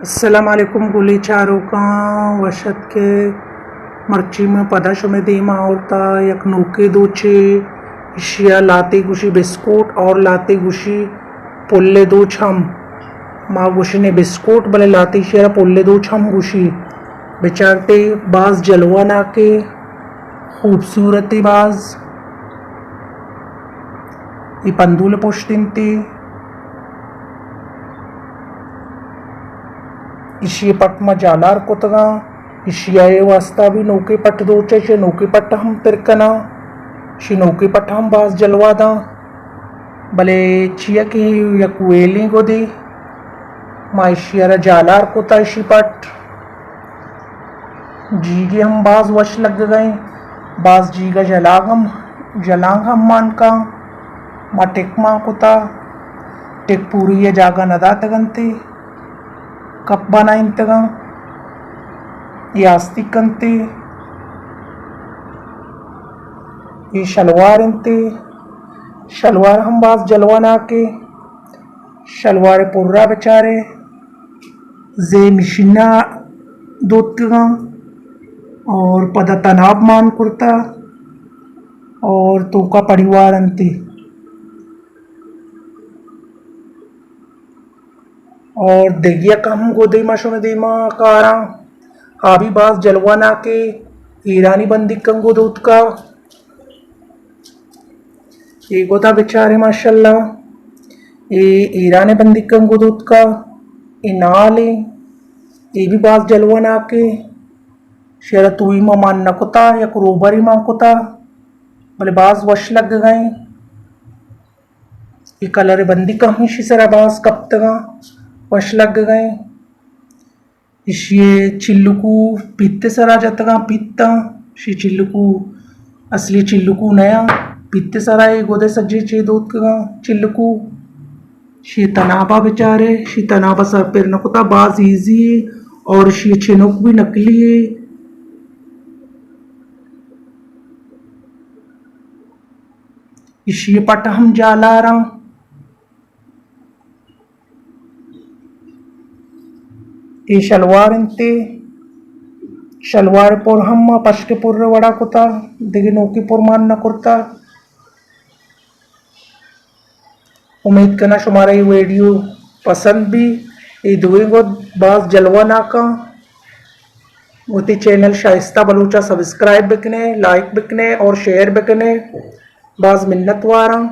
السلام علیکم گلیں چاروکاں، وش اتکے۔ مرچی من پدا شمے دیما آورتا یک نوکیں دوچے، ایشیا لاتے گوشی بسکوٹ اور لاتے گوشی پلے دوچ ہم۔ ما گوشنے بسکوٹ، بلے لاتے ایشیا را پلے دوچ ہم گوشی۔ بچارتے باز جلوہ ناکے، خوبصورتے باز۔ اے پندول پشت انتے۔ ایشی پٹ ما جالار کتگاں۔ ایشی ء واسطہ بھی نوکیں پٹ دوچے، ایشی نوکیں پٹ ہم پر کناں۔ ایشی نوکیں پٹ ہم باز جلوہ داں۔ بلے چیا کہ یک ویلیں گدے، ما ایشی ء را جالار کتا ایشی پٹ۔ جیگے ہم باز وش لگگئیں، باز جیگا جلانگ ہم، جلانگ ہم مان کاں۔ ما ٹک مان کتا، ٹک پوری ء جاگہ نہ داتگ انتے، کپ بنائینتگاں، اے آستیک انتے، اے شلوار انتے، شلوار ہم باز جلوہ ناکے۔ شلوار پورا بچارے، زی مشینا دوتکگاں اور پدا تناب مان کرتا اور توکا پڑیوار انتی۔ اور دگہ یک ہم گدے ما شمے دیما کاراں، آ بھی باز جلوہ ناکے، ایرانی بندیکاں گد اوتکا۔ اے گدا بچارے ماشاءاللہ، اے ایران ء بندیکاں گد اوتکا، اے نال اے، اے بھی باز جلوہ ناکے۔ شیرا توئی ما مان نہ کتا، یک روبری مان کتا، بلے باز وش لگگئیں۔ اے کلر بندیکاں ہمیشی سرا باز کپتگاں، وش لگگئیں۔ ایشی ء چلکو پیت ء سرا جتگاں، پیتاں، ایشی چلکو اصلی چلکو نیاں، پیت ء سرا اے گد ء سجے چے دوتکگاں چلکو۔ ایشی تنابا بچارے، ایشی تنابا سر پر نہ کتا، باز ایزی ہے اور ایشی چنوک بھی نقلی ہے۔ ایشی پٹ ہم جالاراں۔ اے شلوار انت، اے شلوار پر ہم ما پشک پر وڑا کتا، دگہ نوکی پر مان نہ کرتا۔ امید کنا شمارا اے ویڈیو پسند بی۔ اے دوئیں گد باز جلوہ ناکاں۔ وتی چینل شائستہ بلوچا سبسکرائب بکنے، لائک بکنے اور شیئر بکنے۔ باز منت واراں۔